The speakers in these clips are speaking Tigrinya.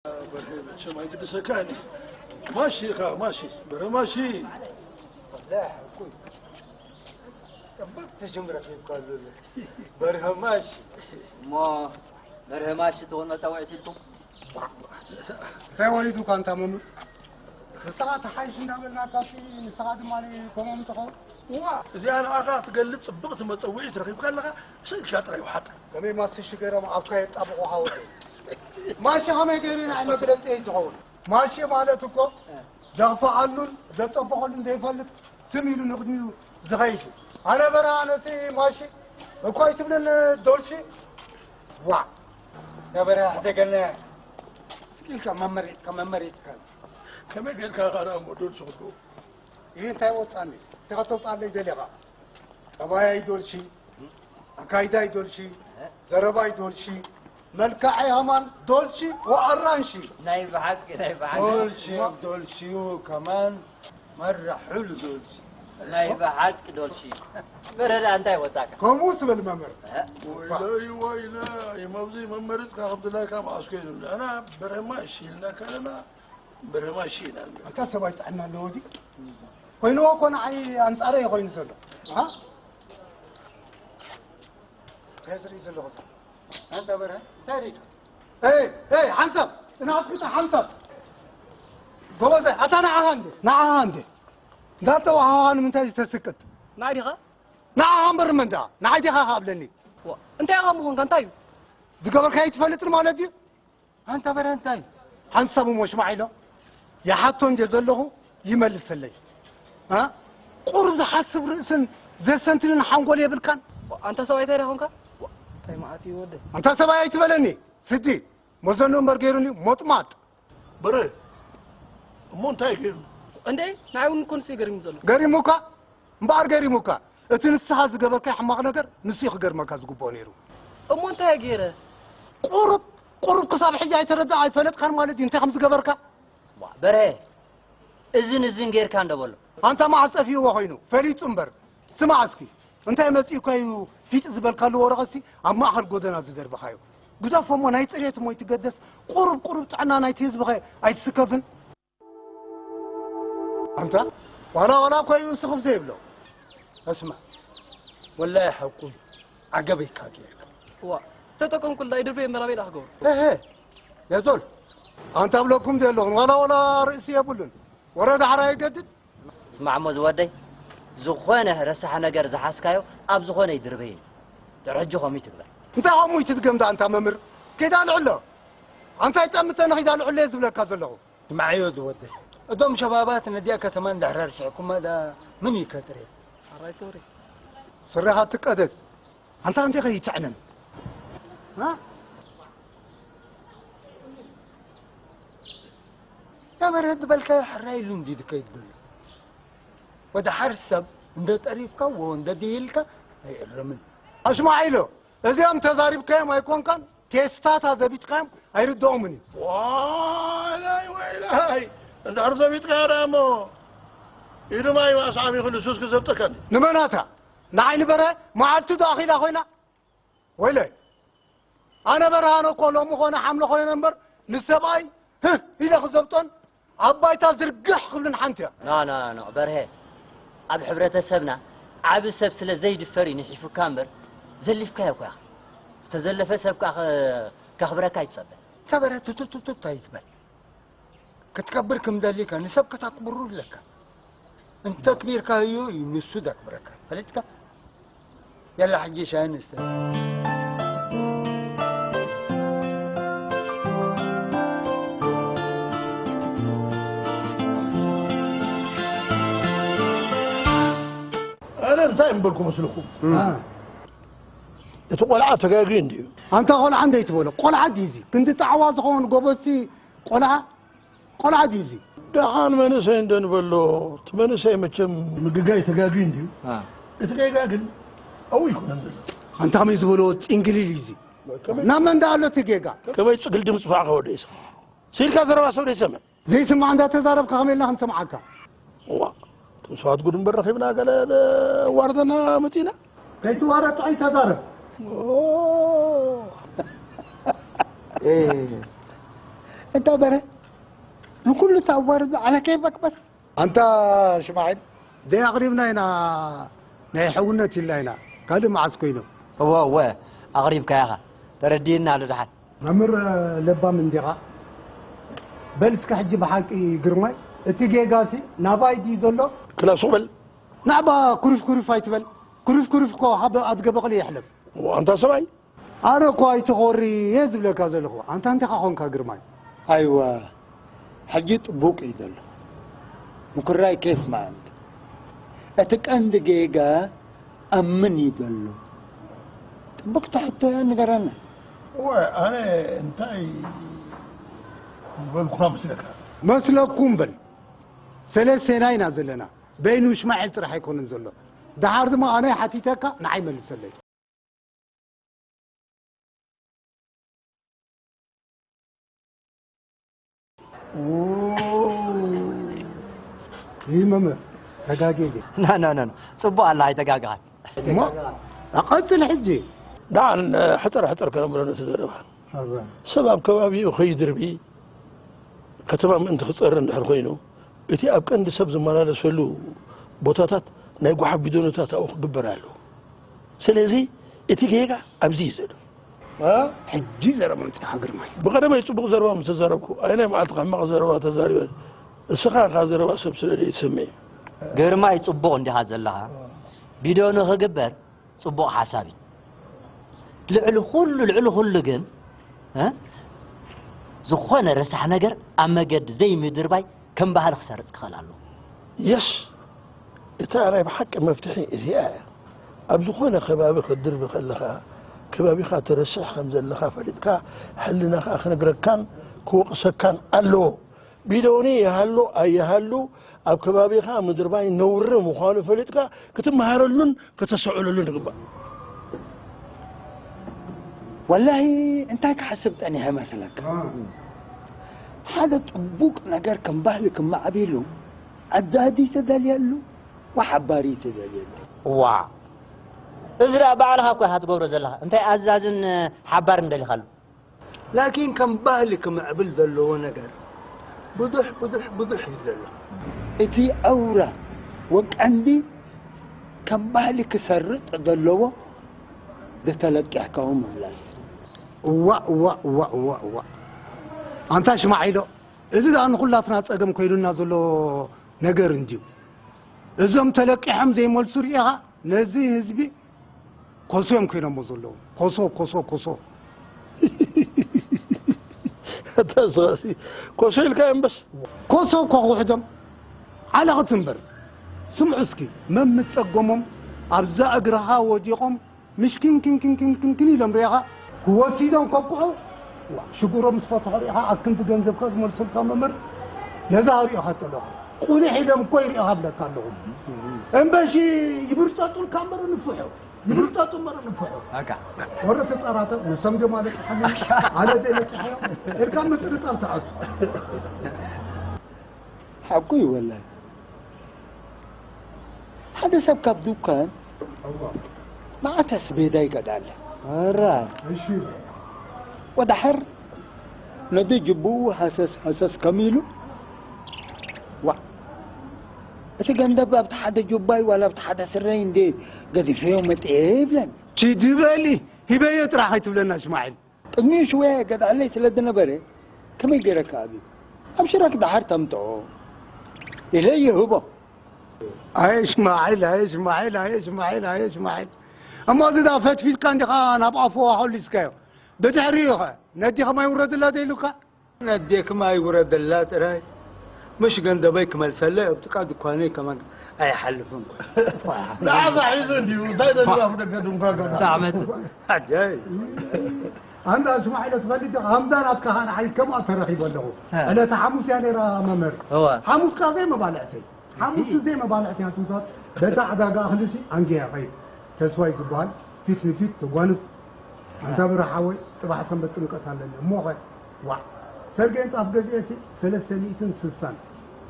በርሀ መቸም ኣይግድሰካን እዩ። ማሺ ኢኻ፣ ማሺ፣ በርሀ ማሺ። ወላሂ ሓቁ እዩ። ጽብቕቲ ሽም ረኺብካ ኣሎ። በርሀ ማሺ። እሞ በርሀ ማሺ ትኾን መጸውዒት ኢልኩም? እንታይ ወሊዱካ ኣንታ መምህር? ንስኻ ተሓይሽ እንዳበልናካ፣ ንስኻ ድማ ከምኦም ትኸውን። እዋ፣ እዚኣ ንዓኻ ትገልጽ ጽብቕቲ መጸውዒት ረኺብካ ኣለኻ። ሰይድካ ጥራይ ውሓጣ። ከመይ ማስሽ ገይሮም ኣፍካ የጣብቑኻ ወደይ? ማሺ ከመይ ገይሩ ንዓይ መግለጺ እዩ ዝኸውን? ማሺ ማለት እኮ ዘኽፍኣሉን ዘጸብቐሉን ዘይፈልጥ፣ ትም ኢሉ ንቕድሚኡ ዝኸይድ እዩ። ኣነ በራ ኣነሲ ማሺ እኮ ኣይትብልን ዶልሺ። ዋ፣ ነበረ ኣሕደገነ ስኪልካ መመሪጥካ መመሪጥካ። ከመይ ጌርካ ኢኻ ደኣ እሞ ዶልሺ ክትገብሮ? ይህ እንታይ ወጻኒ? እንታይ ከተውጻለይ ደሊኻ? ጠባያይ ዶልሺ፣ ኣካይዳይ ዶልሺ፣ ዘረባይ ዶልሺ፣ መልክዐይ ሃማን ዶልሺ ወኣራንሺ። ናይ ብሓቂ፣ ናይ ብሓቂ። ዶልሺ፣ ዶልሺዩ ከማን መራሑሉ ዶልሺ። ናይ ብሓቂ ዶልሺ። በረዳ እንታይ ወጻካ? ከምኡ ትብል መምህር። እ? ወይለይ፣ ወይለይ፣ መብዚ መመሪጽካ ከም ድላይካ መዓስ ኮይኑ። ንሕና በረማ እሺ ኢልና ከለና በረማ እሺ ኢና። ኣታ ሰብኣይ ጥዕና ኣለዎ ድዩ? ኮይንዎ እኮ ንዓይ ኣንጻረይ ኮይኑ ዘሎ። ኣ? እንታይ ዝርኢ ዘለኹ? ኣንታ በርሀ፣ እንታይ ርኢኻ? ኤይ፣ ኤይ፣ ሓንሳብ፣ ጽናት ፍታ፣ ሓንሳብ። ጎበዘ፣ ኣታ ንዓኻ እንዴ፣ ንዓኻ እንዴ። እንዳተዋሃሃ ንምንታይ ዝተስቅጥ? ንዓይ ዲኻ? ንዓኻ እምበር መን ደኣ? ንዓይ ዲኻ ካብለኒ። ዋ፣ እንታይ ኢኻ ምኾንካ? እንታይ እዩ? ዝገበርካዮ ኣይትፈልጥን ማለት ድዩ? ኣንታ በረ እንታይ? ሓንሳብ እሞ ሽማዕ ኢሎ። ይሓቶ እንደ ዘለኹ ይመልሰለይ። ኣ? ቁሩብ ዝሓስብ ርእስን ዘሰንትንን ሓንጎል የብልካን? ኣንታ ሰብኣይ እንታይ ደኣ ኾንካ? እንታይ መዓት እዩ ወደይ? ኣንታ ሰብኣይ ኣይትበለኒ። ስዲ፣ መዘኑ እምበር ገይሩኒ ሞጥማጥ። በረ፣ እሞ እንታይ ገይሩ? እንዴ፣ ንዓይ እውን እኮ ንሱ እዩ ገሪሙ ዘሎ። ገሪሙካ? እምበኣር ገሪሙካ። እቲ ንስኻ ዝገበርካዮ ሕማቕ ነገር ንሱ እዩ ክገርመካ ዝግብኦ ነይሩ። እሞ እንታይ ገይረ? ቁሩብ፣ ቁሩብ ክሳብ ሕጂ ኣይተረዳእ ኣይፈለጥካን ማለት እዩ እንታይ ከም ዝገበርካ? ዋ፣ በርሀ፣ እዝን እዝን ጌርካ እንዶ በሎ። ኣንታ መዓስ ጠፊእዎ ኮይኑ? ፈሊጡ እምበር። ስማዕ እስኪ፣ እንታይ መጺኡካ እዩ ፊጥ ዝበልካሉ ወረቐትሲ ኣብ ማእከል ጎደና ዝደርበኻዮ? ግደፎ እሞ ናይ ጽሬት እሞ ይትገደስ። ቁሩብ፣ ቁሩብ ጥዕና ናይቲ ህዝብኸ ኣይትስከፍን? ኣንታ ዋላ ዋላ እኮ እዩ ስኽፍ ዘይብሎ። እስማ፣ ወላሂ ሓቁ እዩ። ዓገበይካ ጌርካ። ዋ፣ ተጠቀምኩላ፣ ይድርበ የመራበይ ዳኽገብሮ። እህ፣ የዞል። ኣንታ ብለኩም ዘለኹን ዋላ ዋላ ርእሲ የብሉን። ወረ ዳሕራ ይገድድ። ስማዕ እሞ ዝወደይ፣ ዝኾነ ረሳሕ ነገር ዝሓዝካዮ ኣብ ዝኾነ ይድርበይ። ድሕሪ ሕጂ ከምኡ ይትግበር። እንታይ ከምኡ ይትድገም ዳ ኣንታ መምህር? ኬዳ ልዕሎ። ኣንታይ ጠምተ ንኺዳ ልዕሎ እየ ዝብለካ ዘለኹ። ስማዕዮ ዝወደይ፣ እዞም ሸባባት ነዲኣ ከተማ እንድሕር ኣርሲዕኩማ ዳ ምን እዩ ከጥርየ? ኣራይ ሶሪ። ስረኻ ትቀደድ። ኣንታ እንዲኻ ይትዕነን። እ? ነበረ ዝበልካዮ ሕራይ ኢሉ እንዲ ዝከይድ ዘሎ። ወደ ሓር ሰብ እንደ ጠሪፍካ ወ እንደ ድሂልካ ኣይእረምን። ኣሽማዒሎ፣ እዚኦም ተዛሪብካዮም ኣይኮንካን፣ ቴስታታ ዘቢጥካዮም ኣይርድኦምን እዩ። ዋላይ ወይላይ፣ እንድሕር ዘቢጥካዮ ደኣ እሞ ኢዱ ማይ ኣስዓብ ይኽእል ሱስ ክዘብጠካ እንዲ። ንመናታ? ንዓይ ንበረ መዓልቲ ዶ ኣኺላ ኮይና? ወይለይ፣ ኣነ በርሃነ እኮ ሎሚ ኾነ ሓምለ ኮይነ እምበር ንሰብኣይ ህህ ኢለ ክዘብጦን ኣብ ባይታ ዝርግሕ ክብልን ሓንቲ እያ። ኖ፣ ኖ፣ ኖ፣ ኖ፣ በርሄ፣ ኣብ ሕብረተሰብና ዓቢ ሰብ ስለ ዘይድፈር እዩ ንሒፉካ እምበር፣ ዘሊፍካዮ እኮ ኢኻ። ዝተዘለፈ ሰብ ከኣ ከ-፣ ከኽብረካ ኣይትጸበ። ተበረ ቱቱቱቱት ኣይትበል። ክትከብር ከም ደሊካ ንሰብ ከተክብሩ ኣለካ። እንተ ኣክቢርካዮ እዩ ንሱ ዘክብረካ። ፈሊጥካ? የላ ሕጂ ሻሂ ንስተ። ኣነ እንታይ እምበልኩ መስልኩም? እ። እቲ ቆልዓ ተጋግዩ እንድዩ። ኣንታ ቆልዓ እንደይ ትበሎ? ቆልዓ ድዩ እዚ? ክንዲ ጣዕዋ ዝኸውን ጎበዝሲ ቆልዓ? ቆልዓ ድዩ እዚ? ደሓን መንእሰይ እንደ ንበሎ፣ እቲ መንእሰይ መቸም ምግጋይ ተጋግዩ እንድዩ። አ። እቲ ጌጋ ግን ኣብኡ ኣይኮነን ዘሎ። ኣንታ ከመይ ዝበሎ ጽንግሊል እዩ እዚ? ከመይ ናብ መን ደኣ ኣሎ እቲ ጌጋ? ከመይ ጽግልድም ጽፋዕካ ወደ ኢሳ? ሲልካ ዘረባ ሰብ ደይሰምዕ። ዘይስማዕ እንዳተዛረብካ ከመይ ኢልና ክንሰምዓካ? እዋ፣ እቶም ሰባት ጉድ እምበር ረኺብና ገለ ዘዋርደና መጺእና። ከይትዋረድ ጥዑይ ተዛረብ። ኦ። እ፣ እንታ በረ ንኩሉ ታዋርዶ ዓለ ኬፈክ በስ። ኣንታ ሽማዒል ደይ ኣቕሪብና ኢና ናይ ሕውነት ኢልና ኢና ካልእ መዓስ ኮይኖም። እወ እወ ኣቕሪብካ ኢኻ ተረዲእና ኣሎ ደሓን። መምህር ለባም እንዲኻ። በል እስከ ሕጂ ብሓቂ ግርማይ እቲ ጌጋሲ ናባይ ድዩ ዘሎ? ክላ ሱቕ በል። ናዕባ ኩርፍ ኩርፍ ኣይትበል። ኩርፍ ኩርፍ እኮ ካብ ኣድገ በቕሊ የሕልፍ። ኣንታ ሰብኣይ ኣነ እኮ ኣይትኾሪ እየ ዝብለካ ዘለኹ። ኣንታ እንተኻ ኾንካ ግርማይ። ኣይዋ ሕጂ ጥቡቅ እዩ ዘሎ። ምኩራይ ኬፍ ማለት እቲ ቀንዲ ጌጋ ኣብ ምን እዩ ዘሎ? ጥቡቅ ትሕቶ እያ ንገረና። እወ ኣነ እንታይ ዝበልኩኻ መስለካ? መስለኩም በል። ሰለስቴና ኢና ዘለና። በይኑ እስማኤል ጥራሕ ኣይኮነን ዘሎ። ደሓር ድማ ኣነ ሓቲተካ ንዓይ መልሰለይ። ይመመ ተጋጌ። ና ና ና ና። ጽቡቕ ኣላ ኣይተጋግኻን። እሞ ኣቐጽል ሕጂ። ደሓን ሕጽር ሕጽር ከነብሎ ነቲ ዘረባ። ኣበ። ሰብ ኣብ ከባቢኡ ከይድርቢ ከተማ ምእንቲ ክጸሪ እንድሕር ኮይኑ እቲ ኣብ ቀንዲ ሰብ ዝመላለሰሉ ቦታታት ናይ ጓሓፍ ቢዶኖታት ኣብኡ ክግበር ኣለዎ። ስለዚ እቲ ጌጋ ኣብዚ እዩ ዘሎ። እ? ሕጂ ዘረባ ኣምጺእካ ግርማይ። ብቐደመይ ጽቡቕ ዘረባ ምስ ተዛረብኩ ኣየናይ መዓልቲ ሕማቕ ዘረባ ተዛሪበ? እስኻ ኢኻ ዘረባ ሰብ ስለ ዘይትሰምዕ። ግርማይ ጽቡቕ እንዲኻ ዘለኻ። ቢዶ ንኽግበር ጽቡቕ ሓሳብ እዩ። ልዕሊ ኩሉ ልዕሊ ኩሉ ግን እ? ዝኾነ ረሳሕ ነገር ኣብ መገዲ ዘይምድርባይ ከም ባህሊ ክሰርጽ ክኽእል ኣለዎ። የስ እታ ናይ ብሓቂ መፍትሒ እዚኣ እያ። ኣብ ዝኾነ ከባቢ ክትድርቢ ከለኻ ከባቢኻ ትረስሕ ከም ዘለኻ ፈሊጥካ ሕልናኻ ክነግረካን ክወቕሰካን ኣለዎ። ቢዶኒ ይሃሉ ኣይሃሉ ኣብ ከባቢኻ ምድርባይ ነውሪ ምዃኑ ፈሊጥካ ክትመሃረሉን ከተስተውዕለሉን ይግባእ። ወላሂ እንታይ ክሓስብ ጠኒሐ መስለካ? ሓደ ጽቡቕ ነገር ከም ባህሊ ክመዓቢሉ ኣዛዲ ተደልየሉ ወሓባሪ ተደልየሉ። እዋ እዚ ደኣ ባዕልኻ እኮ ኢኻ ትገብሮ ዘለኻ። እንታይ ኣዛዝን ሓባርን ደሊኻሉ? ላኪን ከም ባህሊ ክምዕብል ዘለዎ ነገር ብዙሕ ብዙሕ ብዙሕ እዩ ዘሎ። እቲ ኣውራ ወቀንዲ ከም ባህሊ ክሰርጥ ዘለዎ ዝተለቂሕካዎ ምምላስ። እዋእ እዋእ እዋእ እዋእ እዋእ ኣንታ ሽማዒሎ፣ እዚ ደኣ ንኹላትና ጸገም ኮይኑና ዘሎ ነገር እንድዩ። እዞም ተለቂሖም ዘይመልሱ ርኢኻ ነዚ ህዝቢ ኮሶ እዮም ኮይኖሞ ዘለዉ። ኮሶ ኮሶ ኮሶ። ተስኻሲ ኮሶ ኢልካ እምበስ። ኮሶ እኳ ክውሕዶም ዓለኽቲ እምበር። ስምዑ እስኪ መምጸጎሞም ኣብዛ እግርኻ ወዲቖም ምሽ ኪንኪንኪንኪንኪን ኢሎም ርኢኻ ክወሲዶም ከብቅዑ ሽጉሮም ምስ ፈትሖ ርኢኻ ኣብ ክንዲ ገንዘብካ ዝመልሱልካ መምህር ነዛ ሪኢኻ ጸለኹ ቁሊሕ ኢሎም እኮ ይርኢኻ ብለካ ኣለኹ እምበሺ ይብርጸጡልካ እምበር ንፍሑ ይብርጸጡ እምበር ንፍሑ በቃ ወረ ተጸራተ ንሶም ዶ ማለት ሓሊ ኣለ ዘይነጥሕዮ ኢልካ ምጥርጣር ተኣቱ ሓቁ ይወላል ሓደ ሰብ ካብ ዱካን እዋ። መዓት ኣስቤዳ ይገድኣለ። ኣራ። እሺ። ወድሓር ነቲ ጅቡኡ ሃሰስ ሃሰስ ከሚሉ ዋ እቲ ገንዘብ ኣብቲ ሓደ ጁባይ ዋላ ኣብቲ ሓደ ስረይ እንዴ ገዲፈዮ መጥየ ይብለን። ቺ ዝበሊ ሂበዮ ጥራሕ ኣይትብለና እስማዒል። ቅድሚኡ ሽወያ ይገድኣለይ ስለ ዝነበረ ከመይ ገይረ ክኣብዮ ኣብሽረክ ደሓር ተምጥኦ ኢለ ይህቦ። ኣየ ሽማዒል ኣየ ሽማዒል ኣየ ሽማዒል ኣየ ሽማዒል እሞ እዚ ዳ ፈትፊትካ እንዲኻ ናብ ኣፍዋ ኾሊስካዮ ብድሕሪኡ ኸ ነዲኽም ኣይውረድላ ዘይሉካ ነዴክም ኣይውረደላ ጥራይ ምሽ ገንዘበይ ክመልሰለይ ኣብ ጥቃ ድኳነይ ከማን ኣይሓልፍን ኮን ንዓኻ ሒዙ እንድዩ እንታይ ደሊኻ ኣብ ደገ ድንኳን ገዛ ብጣዕሚ ኣጃይ ኣንዳ እስማዒል ትፈልጥ ዲኻ? ሃምዛ ናትካ ኸኣ ንዓይ ከምኣ ተረኺበ ኣለኹ። ዕለተ ሓሙስ እያ ነይራ መምህር። እወ። ሓሙስ ከኣ ዘይመባልዕቲ። ሓሙስ ዘይመባልዕቲ እያ ትምሳት። በታ ዕዳጋ እኽሊ ሲ ኣንጊያ ኸይድ። ተስፋይ ዝበሃል ፊት ንፊት ተጓንፍ። ኣንታ ብርሃ ሓወይ ጽባሕ ሰንበት ጥምቀት ኣለኒ። እሞ ኸ ዋዕ ሰርገን ጣፍ ገዚኤ ሲ ሰለስተ ሚእትን ስሳን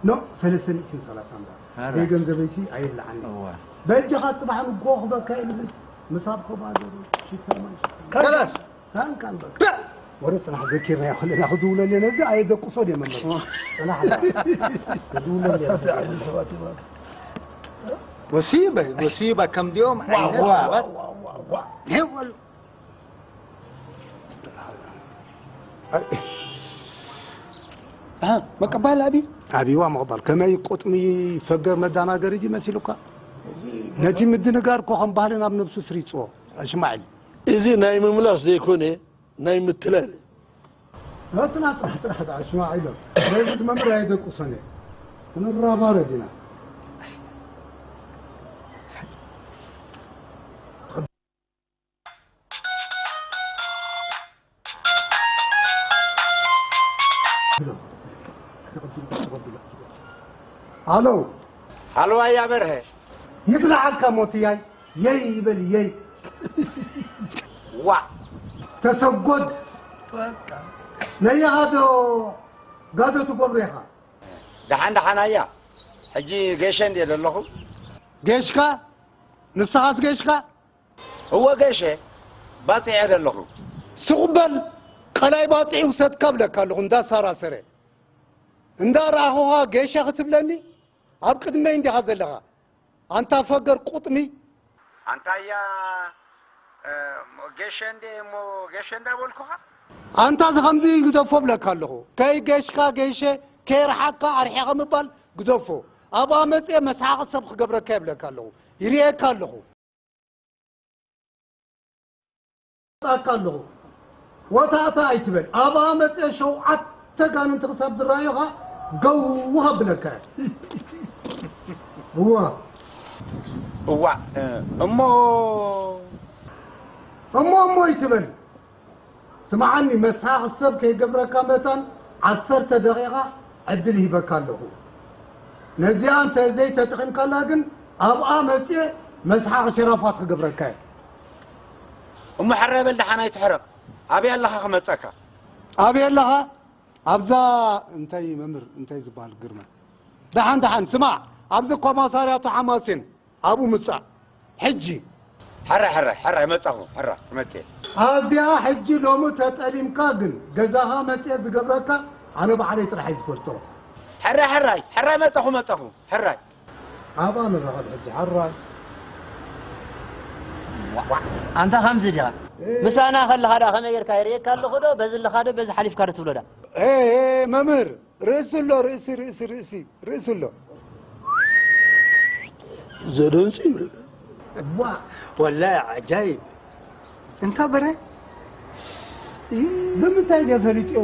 ኖ ሰለስተ ሚእትን ሰላሳን ዳ። ኣረ። ዘይገንዘበይ ሲ ኣይብልዓኒ። እወ። በጃኻ ጽባሕ ንግሆ ክበካ የልብስ። ምሳብ ኮባ ዘሩ ሽታ ማይ ሽታ። ከላስ። ካን ካን በቃ። ወረ ጽናሕ ዘኪርናዮ ከለና ክድውለለይ ነዚ ኣየደቅሶ ድየ መምህር? ጽናሕ ክድውለለይ። ወሲበ ወሲበ ከምዚኦም ዓይነት ሰባት ይበሉ። መቀባል ኣቢ ኣቢዋ መቕባል ከመይ ቁጥሚ ፈገር መዳናገሪ ድዩ መሲሉካ? ነቲ ምድንጋር እኮ ከም ባህልን ኣብ ነብሱ ስሪጽዎ። ኣሽማዒል። እዚ ናይ ምምላስ ዘይኮነ ናይ ምትላል። ናትና ጥራሕ ጥራሕ ደኣ ሽማዕ ኢሎም። ዳዊት መምህር ኣይደቁሰን እየ። ክንራባረብ ኢና። ኣሎ። ሃለዋይ ኣበርሀ። ይጽናዓካ ሞትያይ። የይ ይበል የይ። ዋ ተሰጎድ ነያኻ ዶ ጋዶ ትገብሮ ኢኻ? ደሓን ደሓን ኣያ። ሕጂ ገሸ እንድየ ዘለኹ። ጌሽካ? ንስኻስ ጌሽካ? እወ ገሸ ባጽዐ ዘለኹ። ስቕ በል ቀላይ ባጽዒ ውሰድካ ብለካ ኣለኹ እንዳሳራሰረ። እንዳረኣኹኻ ጌሸ ክትብለኒ? ኣብ ቅድመይ እንዲኻ ዘለኻ ኣንታ ፈገር ቁጥሚ። ኣንታያ እ፣ ጌሸ እንዴ እሞ ጌሸ እንዳበልኩኻ። ኣንታ እዚ ከምዚ ግደፎ ብለካ ኣለኹ። ከይ ጌሽካ ጌሸ ከይረሓካ ኣርሒቐ ምባል ግደፎ። ኣብኣ መፅየ መስሓቕ ሰብ ክገብረካ ይብለካ ኣለኹ። ይርእየካ ኣለኹ። ጣካ ኣለኹ። ወታእታ ኣይትበል። ኣብኣ መፅየ ሸውዓተ ጋንንቲ ክሳብ ዝረኣዩኻ ገው ከብለካ። እዋ እዋ እ፣ እሞ እሞ እሞ ኣይትበል። ስምዓኒ፣ መስሓቕ ሰብ ከይገብረካ መታን ዓሰርተ ደቂቓ ዕድል ሂበካ ኣለኹ። ነዚኣ እንተ ዘይተጠቒምካላ ግን ኣብኣ መፅየ መስሓቕ ሸራፋት ክገብረካ እየ። እሞ ሕራይ በል ደሓን ኣይትሕረቕ። ኣበይ ኣለኻ ክመፀካ? ኣበይ ኣለኻ? ኣብዛ እንታይ መምህር እንታይ ዝበሃል ግርማ? ደሓን ደሓን ስማዕ፣ ኣብዚ ኮማሳርያቱ ሓማሴን ኣብኡ ምጻእ ሕጂ። ሕራይ ሕራይ ሕራይ መጻኹ ሕራ ክመጽእ። ኣብዚኣ ሕጂ ሎሚ ተጠሊምካ ግን ገዛኻ መጽየ ዝገብረካ ኣነ ባዕለይ ጥራሕ እየ ዝፈልጦ። ሕራይ ሕራይ ሕራይ መጻኹ መጻኹ ሕራይ። ኣብኣ ንራኸብ ሕጂ ሕራይ። ኣንታ ከምዚ ዲኻ? ምሳና ከለኻ ደኣ ከመይ ጌርካ ይርእየካ ኣለኹ ዶ በዚ ኣለኻ ዶ በዚ ሓሊፍካ ዶ ትብሎ ደኣ? ኤ፣ ኤ፣ መምህር ርእሲ ኣሎ ርእሲ ርእሲ ርእሲ ርእሲ ኣሎ። ዘደንጽ ይብለካ። ዋ ወላሂ ዓጃይብ። እንታ በረ ንምንታይ ገ ፈሊጥዮ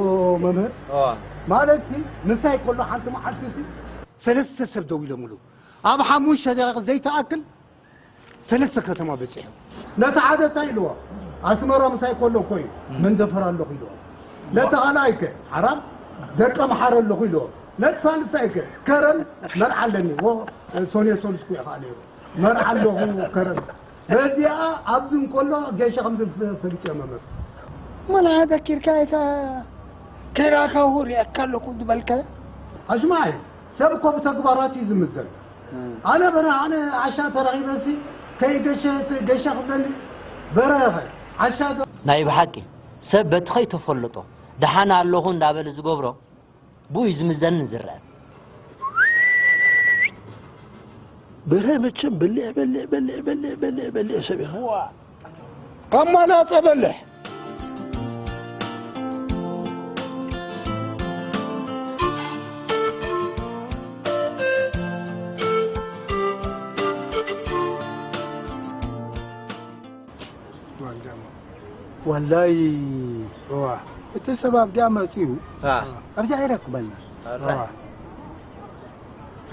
መምህር? ማለት ምሳይ ከሎ ሓንቲ መዓልቲ ሲ ሰለስተ ሰብ ደው ኢሎምሉ ኣብ ሓሙሽተ ደቂቕ ዘይተኣክል ሰለስተ ከተማ በጺሑ። ነቲ ሓደ እንታይ ኢልዎ? ኣስመራ ምሳይ ከሎ እኮ እዩ መንደፈር ኣለኹ ኢልዎ። ነቲ ካልኣይ ከ ሓራም ደቀ ምሓረ ኣለኹ ኢልዎ። ነቲ ሳልሳይ ከ ከረን መርዓ ኣለኒ። ዎ ሶኔ ሶልስ እኮ ኢኻ ነይሩ። መርዓ ኣለኹ ከረን። በዚኣ ኣብዚ እንከሎ ጌሸ ከም ዝፈ- ፈሊጥ እዮም መመስ። መን ኣዘኪርካ ኢኻ ከይረኣኻሁ ሪኣካ ኣለኹ ዝበልካ? ኣሽማዒ ሰብ እኮ ብተግባራት እዩ ዝምዘን። ኣነ በረ ኣነ ዓሻ ተረኺበሲ ከይገሸ ገሸ ክብለኒ በረኸ ዓሻ ዶ ናይ ብሓቂ ሰብ በቲ ከይተፈለጦ ደሓን ኣለኹ እንዳበለ ዝገብሮ ብኡ እዩ ዝምዘንን ዝረኣን። በረ መቸም በሊዕ በሊዕ በሊዕ በሊዕ በሊዕ በሊዕ ሰብ ኢኻ። ኣማላጸ በልሕ። ዋላይ እዋ እቲ ሰብ ኣብዚኣ መፅኡ አ፣ ኣብዚኣ ይረክበና። ኣረ። እዋ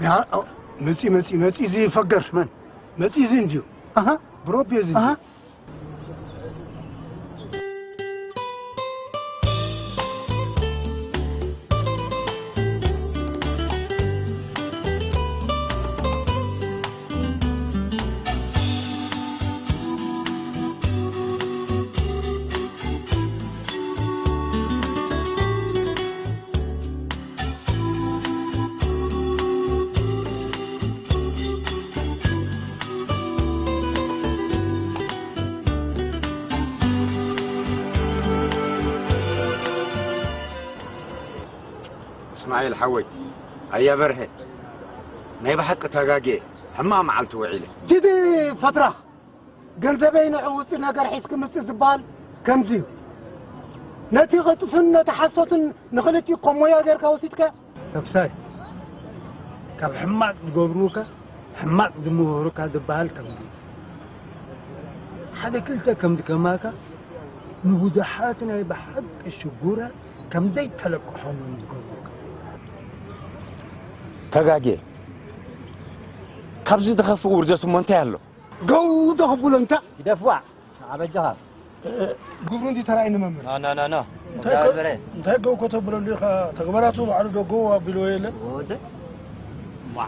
ያ መፂ መፂ መፂ እዚ ፈገር መን መፂ እዚ እንድዩ። ኣሃ ብሮቤ እዚ እንድዩ። ኣሃ እስማዒል ሓወይ፣ ኣያ በርሀ፣ ናይ ብሓቂ ተጋግየ፣ ሕማቕ መዓልቲ ውዒለ። ጅዲ ፈትራኽ፣ ገንዘበይ ንዑ ውፅእ ነገር ሒዝኪ ምፅእ ዝበሃል ከምዚ እዩ። ነቲ ቅጥፍን ነቲ ሓሶትን ንኽልቲኡ ከም ሞያ ጌርካ ወሲድካ። ነብሳይ፣ ካብ ሕማቕ ዝገብሩካ ሕማቕ ዝምወሩካ ዝበሃል ከምዚ እዩ። ሓደ ክልተ ከምዚ ከማካ ንብዙሓት ናይ ብሓቂ ሽጉራት ከም ዘይተለቅሖም እዮም ዝገብሩካ። ተጋጌ፣ ካብዚ ዝኸፍእ ውርደት እሞ እንታይ ኣሎ? ገው ዶ ክብሎ እንታ? ይደፍዋ፣ ኣበጃኻ። ግብሩ እንዲ ተራእይኒ መምህር። ና፣ ና፣ ና፣ ና። እንታይ እንታይ ከ-፣ በርበረ? እንታይ ገው ከተብለሉ ኢኻ? ተግባራቱ ባዕሉ ዶ ገው ኣቢልዎ የለ? ወደ-፣ ዋ።